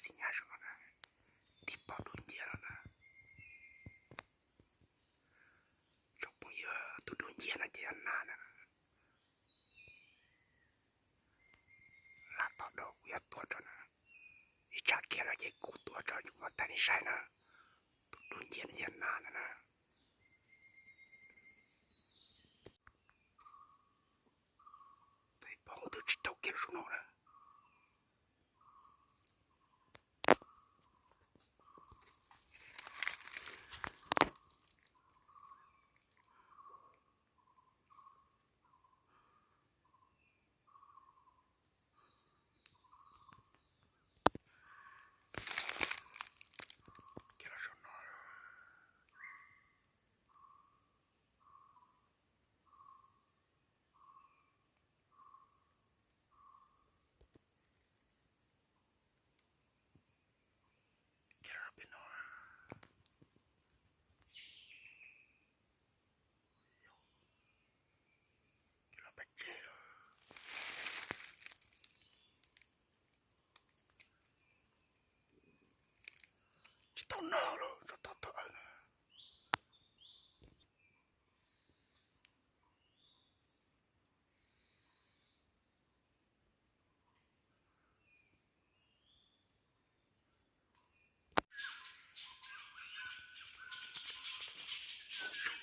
txiv nyab saum no na, tig pom dub nciab no na. Tsoom phooj ywg, tus dub nciab no ces yog nas na. Lam tom dhau kuv yuav tuav rau na. Ib tsam kiag no ces kuv tuav rau yus ua tag nej saib na. Tus dub nciab no ces yog nas ntag na. Tus pom twb tsis tau kiag lub su no na. Kiag los saum no. Kiag los pem no. Kiag los pem tsev. Tsis tau noj lawm, tso tau tau na.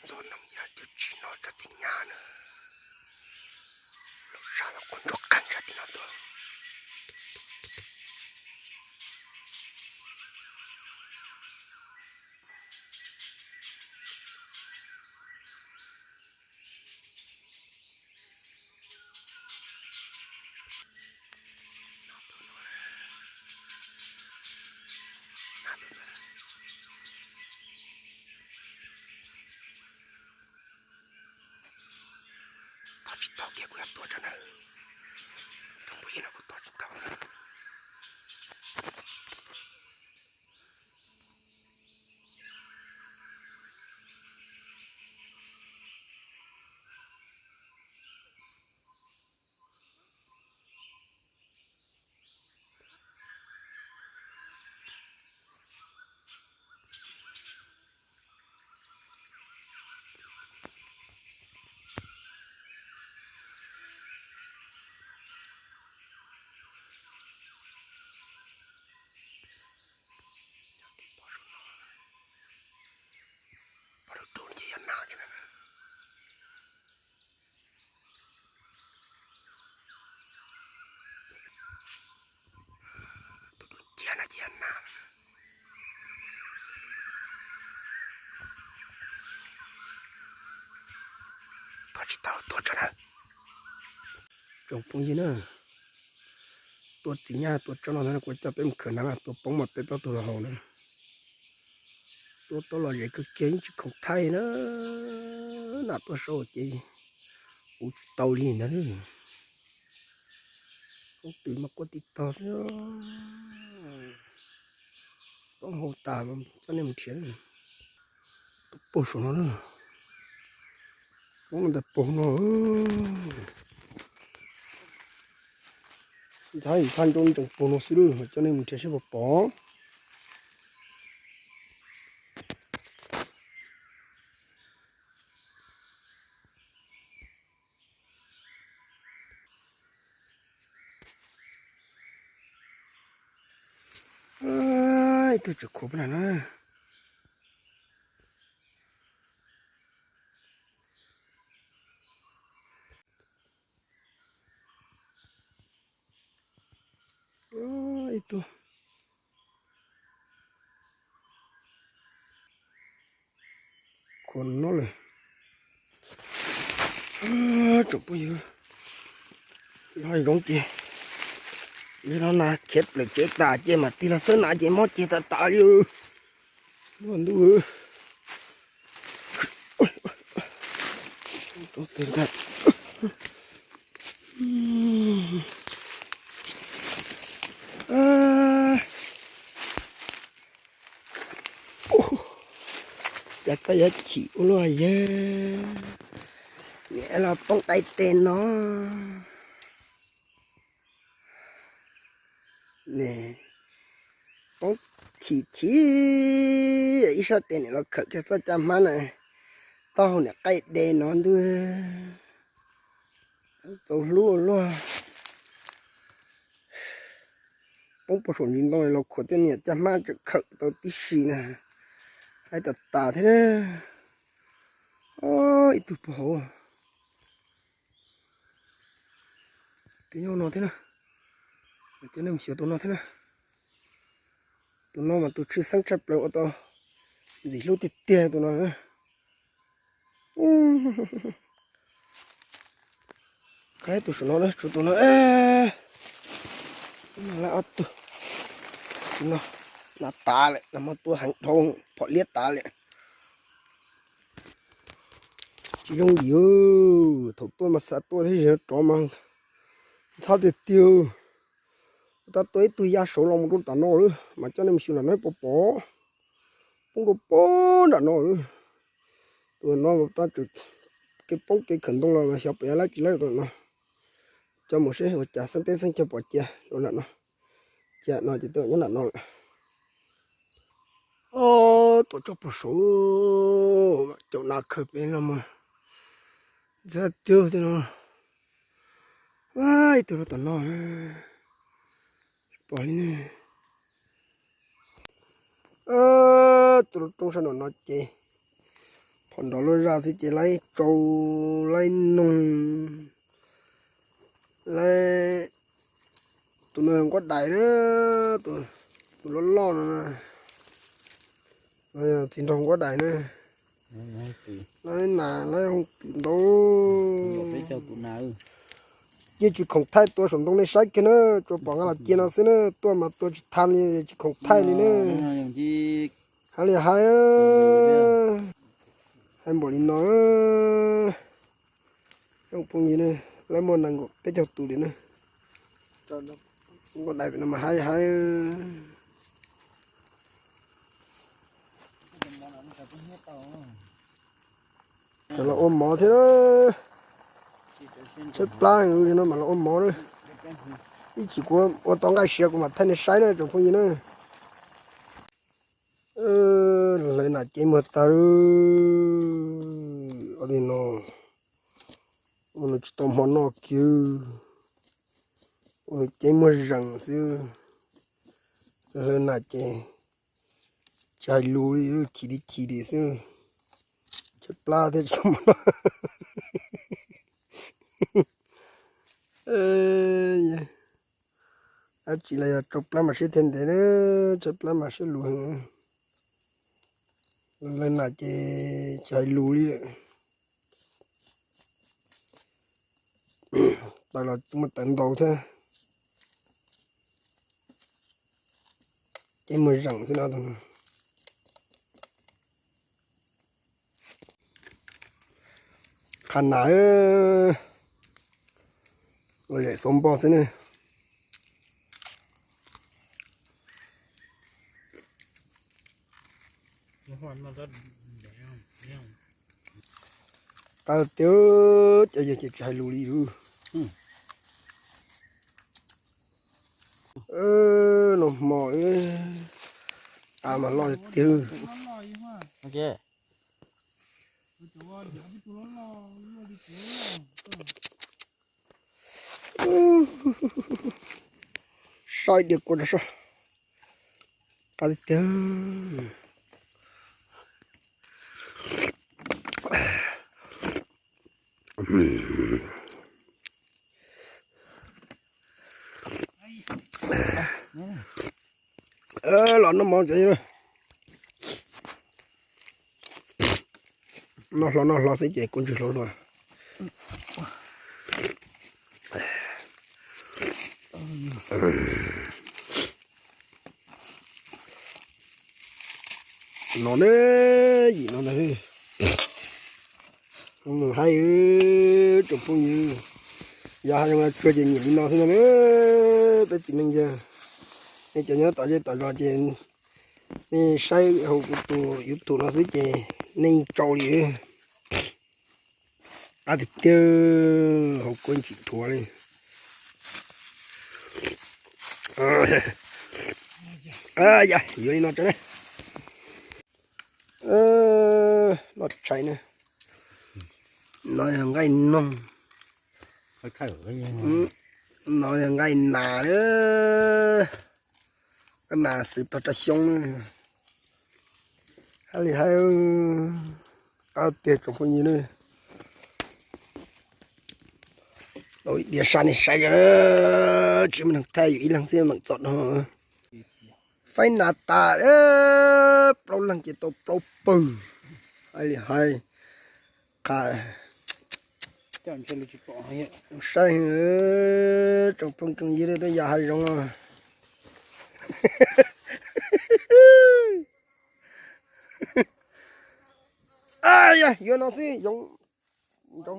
Txog noog yog cov tsis no cov txiv nyab na, los sab los quaj ntsuag qees sab tim no tuaj. Tos tsis tau kiag kuv yuav tuav rau na. Tsoom phooj ywg, no kuv tos tsis tau na. Pom lub dub ces yog nas thiab na. Tus dub nciab no ces yog nas. Tos tsis tau tuav rau na. Tsoom phooj ywg na, tua txiv nyab tua tsob no ntag, kuv coj peb mus khawm nas, tua poob mas peb plaub tug los haus na. Tua tau lom zem kawg kiag, yeej tsis khoom thaij na. Nas tuaj saud ces ua tsis tau li ntag. Hoob twm mas quaj tib tog xwb. Poob hauv tas, coj nej mus nrhiav. Tus puag saum no na. Poob ntawm puag no. Ntxhab ntxhab ntsoov ntsoov puag no xwb, coj nej mus nrhiav seb puas pom. Ib tug tseem khuv pab na. Ib tug khuv no lawm. Tsoom phooj ywg, noj zoo ces, yog no nas khiav plaws tsev tas ces mam tig los xwb, nas ces mob ceg tas tas li. Ntuj, cas koj yuav chim ua luaj yawg, niam los poob dai tes no ne. Chim chim, ib sab tes niam los khawm kiag txoj caj hmab na, taub hau niam qaij de no ntuj, txaus hlub ua luaj. Poob puag saum ntsis ntoo los khuam tej niam caj hmab tseem khawm tau tib si na, haib tas tas thiab na. Ib tug puag hauv, tus nyob no thiab na, cov neeg xyuas tus no thiab na. Tus no mas tus tshwj xeeb tshaj plaws ua tau ntxim hlub tiag tiag tus no. Qab tus saum no na, tshuav tus no, tus no lawm ob tug, tus no, nas tas lawm, nag hmo tua heev dhau, phom liab tas lawm. Tsis yooj yim, thaum tuaj mas xav tuaj thiab, rov mas ntxhab tiag tiag. Tab tua ib tug ya saud los mus rau tom no lawm mas coj nej mus xyuas nram no pom pom, poob rau poob nram no lawm. Tus no tab tseem kev poob kev khawm ntoo los xyov pem lab tsis lab tom no. Coj mus seb ua cas xeeb teb xeeb chaw pom cia rau nram no. Cia no ces twb nyob nram no lawm. Ob, tuam tsob puag saud, caum nas khaws pem no mas ntxhab tiag tiag no. Ib tug rau tom no, pom li ne. Tus roob sab nraum no ces phom nrov loj zaj xwb ces laib tsau, laib noog, laib, tus no nquab dais na, tus loj loj no, txiv nraug nquab dais na. Laib nas laib hooj twm ntau. Yeej tsis khoom thaij tua saum ntoo nej saib kiag na, tsuas pom nqa los cia no xwb na, tuaj mas tua tsis tau li, tsis khoom thaij li na. Hais li hais, hais npaum li no, phooj ywg, laib muaj nees nkaum peb caug tus li na. Nquab dais no mas hais hais. Los ua mov thiab, tshaib plab li no mas los ua mov na. Ib chim kuv ua tau nqaij siav kuv mam thaij nej saib na tsoom phooj ywg na. Hlawv nas cev muag tag, ua li no, ua no tsis tau hmo noj kiag, ua no cev muag zees xwb. Hlawv nas ces tsis hais lus li, chim li chim li xwb, tshaib plab thiab tsis tau hmo noj. Dab tsi los yog tsau plab mas siab thiaj ntev na, tshaib plab mas siab luv heev. Hlawv nas ces tsis hais lus li lawm. Tawv los muaj tawv ntau thiab. Ces muag zees xwb no. Qha nas, los zem xauv npog xwb ne. Qab tiag, cov yawg ces tsis hais lus li lawm. Noj hmo, qab mas loj tiag. Saib diav kua rau soj, qab tiag tiag. Los noj mov cov, noj hlo noj hlo xwb ces kuv ntswg hlo dua. No ne, yim no ntag. Mus hais tsoom phooj ywg, yog hais zoo tsuag ces nyiam li no xwb no ne. Peb txiv neej yawg, nej cov nyob tom zej tom zos ces nej saib hauv kuv tus YouTube no xwb ces nej yeej tsau li. Qab tiag tiag, hauv kuv tsis thuav li. Yog yuav li no rau ne. Noj tshais na. No yog nqaij noog. No yog nqaij nas, nqaij nas xwb tog rau xyoob. Hais li hais, qab tiag tsoom phooj ywg na. Diav sab nej saib, tsis muaj neeg thaij, yus ib leeg xwb meem txom dhau. Faib nas tas, plaub leeg ces tau plaub pawg. Hais li hais, qha saib, tsoom phooj tsoom ywg twb yog hav zoov. Yog yuav no xwb, yoov ntau.